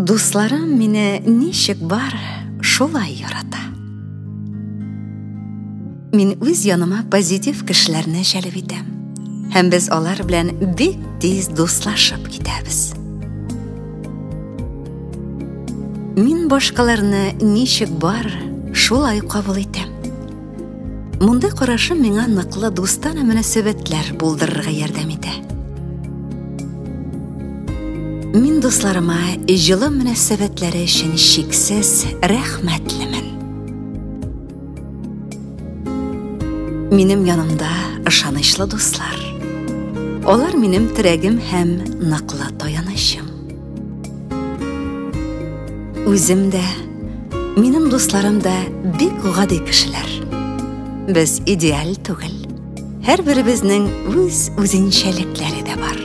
Дусларым мине ничек бар, шулай ярата. Мин үз яныма позитив кешеләрне җәлеп итәм. Һәм без алар белән бик тиз дуслашып китәбез. Мин башкаларны ничек бар, шулай кабул итәм. Мондый карашым миңа ныклы дустанә мөнәсәбәтләр булдырырга ярдәм итә. Мин дусларыма җылы мөнәсәбәтләре өчен чиксез рәхмәтлемен. Минем янымда ышанычлы дуслар. Алар минем терәгем һәм ныклы таянычым. Үзем дә, минем дусларым да бик гади кешеләр. Без идеаль түгел. Һәрберебезнең үз үзенчәлекләре дә бар.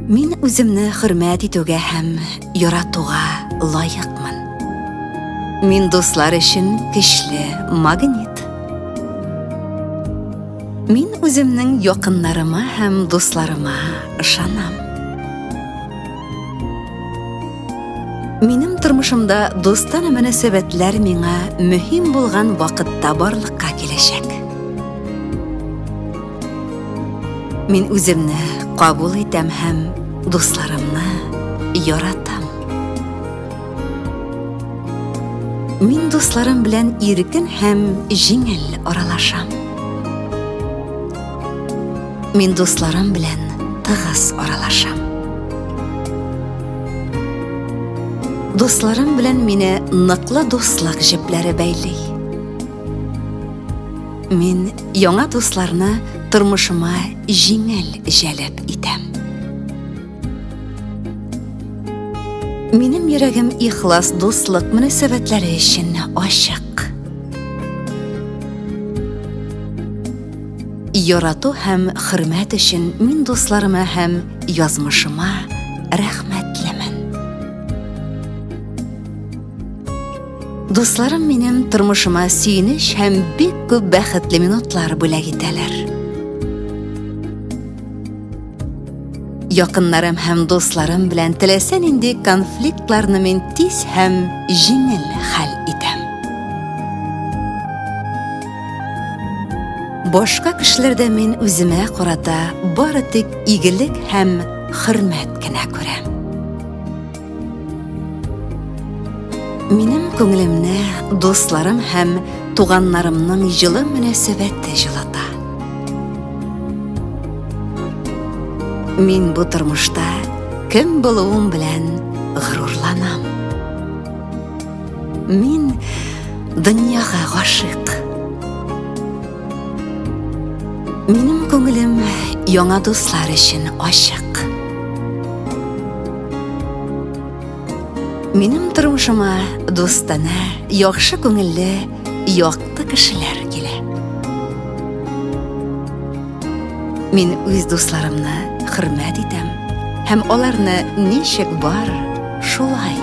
Мин үземне хөрмәт итүгә һәм яратуга лаекмын. Мин дуслар өчен көчле магнит. Мин үземнең якыннарыма һәм дусларыма ышанам. Минем тормышымда дустанә мөнәсәбәтләр миңа мөһим булган вакытта барлыкка киләчәк. Мин үземне кабул итәм һәм дусларымны яратам. Мин дусларым белән иркен һәм җиңел аралашам. Мин дусларым белән тыгыз аралашам. Дусларым белән мине ныклы дуслык җепләре бәйли. Мин яңа дусларны тормышыма җиңел җәлеп итәм. Минем йөрәгем ихлас дуслык мөнәсәбәтләре өчен ачык. Ярату һәм хөрмәт өчен мин дусларыма һәм язмышыма рәхмәтлемен. Дусларым минем тормышыма сөенеч һәм бик күп бәхетле минутлар бүләк итәләр. Якыннарым һәм дусларым белән теләсә нинди конфликтларны мин тиз һәм җиңел хәл итәм. Башка кешеләрдә мин үземә карата бары тик игелек һәм хөрмәт кенә күрәм. Минем күңелемне дусларым һәм туганнарымның җылы мөнәсәбәте җылыта. Мин бу тормышта кем булуым белән горурланам. Мин дөньяга гашыйк. Минем күңелем яңа дуслар өчен ачык. Минем тормышыма дустанә, яхшы күңелле, якты кешеләр килә. Мин үз дусларымны хөрмәт итәм һәм аларны ничек бар, шулай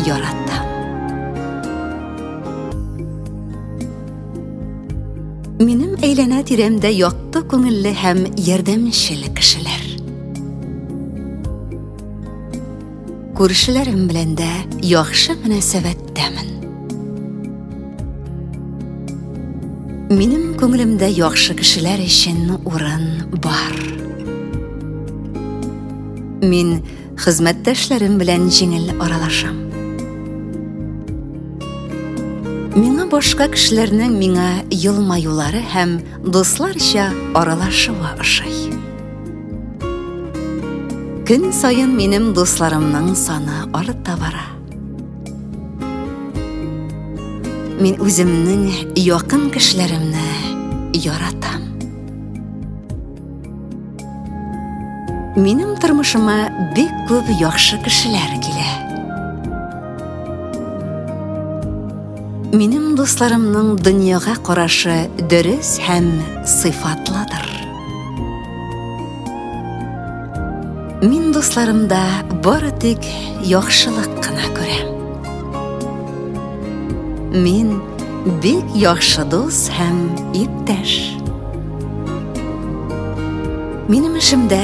яратам. Минем әйләнә тирәмдә якты күңелле һәм ярдәмчел кешеләр. Күршеләрем белән дә яхшы мөнәсәбәттәмен. Минем күңелемдә яхшы кешеләр өчен урын бар. Мин хезмәттәшләрем белән җиңел аралашам. Миңа башка кешеләрнең миңа елмаюлары һәм дусларча аралашуы ошый. Көн саен минем дусларымның саны арта бара. Мин үземнең якын кешеләремне яратам. Минем тормышыма бик күп яхшы кешеләр килә. Минем дусларымның дөньяга карашы дөрес һәм сыйфатлыдыр. Мин дусларымда бары тик яхшылык кына күрәм. Мин бик яхшы дус һәм иптәш. Минем эшемдә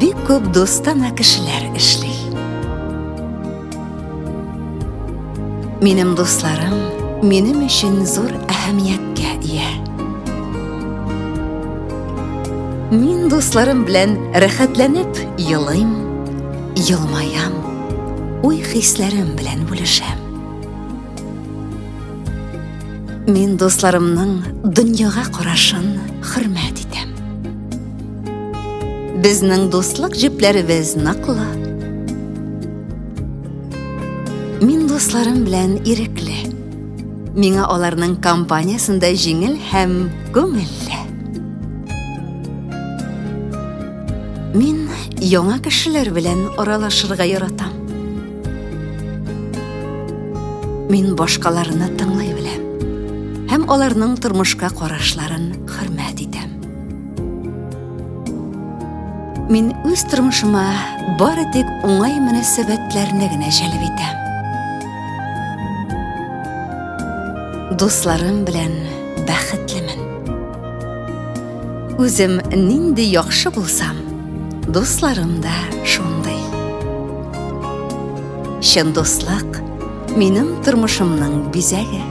бик күп дустанә кешеләр эшли. Минем дусларым минем өчен зур әһәмияткә ия. Мин дусларым белән рәхәтләнеп елыйм, елмаям, уй-хисләрем белән бүлешәм. Мин дусларымның дөньяга карашын хөрмәт итәм. Безнең дуслык җепләребез ныклы. Мин дусларым белән ирекле. Миңа аларның компаниясендә җиңел һәм күңелле. Мин яңа кешеләр белән аралашырга яратам. Мин башкаларны тыңлый беләм һәм аларның тормышка карашларын хөрмәт итәм. Мин үз тормышыма бары тик уңай мөнәсәбәтләрне генә җәлеп итәм. Дусларым белән бәхетлемен. Үзем нинди яхшы булсам, дусларым да шундый. Чын дуслык минем тормышымның бизәге.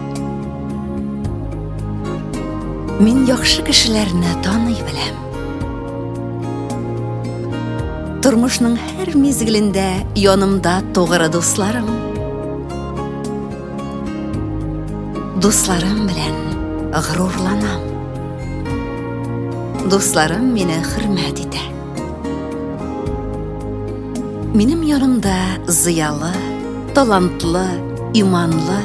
Мин яхшы кешеләрне таный беләм. Тормышның һәр мизгелендә янымда тугры дусларым. Дусларым белән горурланам. Дусларым мине хөрмәт итә. Минем янымда зыялы, талантлы, иманлы,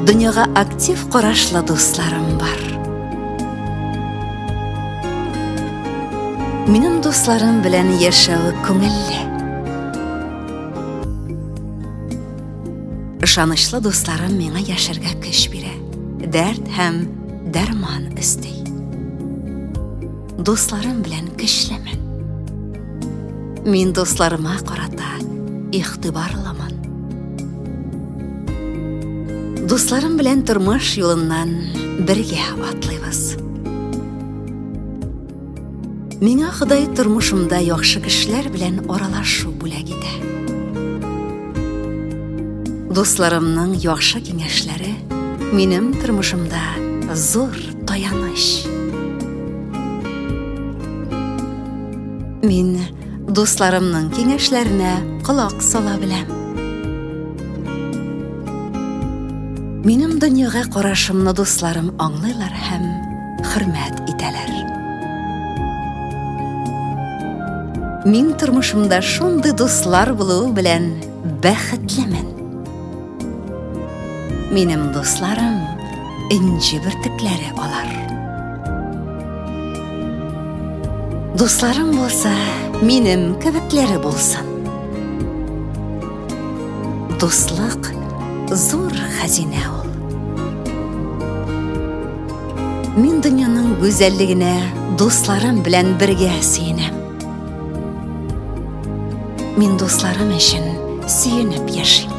дөньяга актив карашлы дусларым бар. Минем дусларым белән яшәү күңелле. Ышанычлы дусларым миңа яшәргә көч бирә, дәрт һәм дәрман өсти. Дусларым белән көчлемен. Мин дусларыма карата игътибарлымын. Дусларым белән тормыш юлыннан бергә атлыйбыз. Миңа Ходай тормышымда яхшы кешеләр белән аралашу бүләк итә. Дусларымның яхшы киңәшләре минем тормышымда зур таяныч. Мин дусларымның киңәшләренә колак сала беләм. Минем дөньяга карашымны дусларым аңлыйлар һәм хөрмәт итәләр. Мин тормышымда шундый дуслар булуы белән бәхетлемен. Минем дусларым энҗе бөртекләре алар. Дусларым булса, минем кебекләре булсын. Дуслык зур хәзинә ул. Мин дөньяның гүзәллегенә дусларым белән бергә сөенәм. Мин дусларым өчен сөенеп яшим.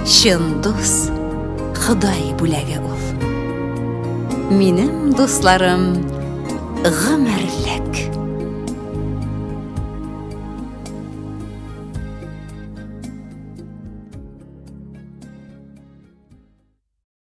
Чын дус Ходай бүләге ул. Минем дусларым гомерлек.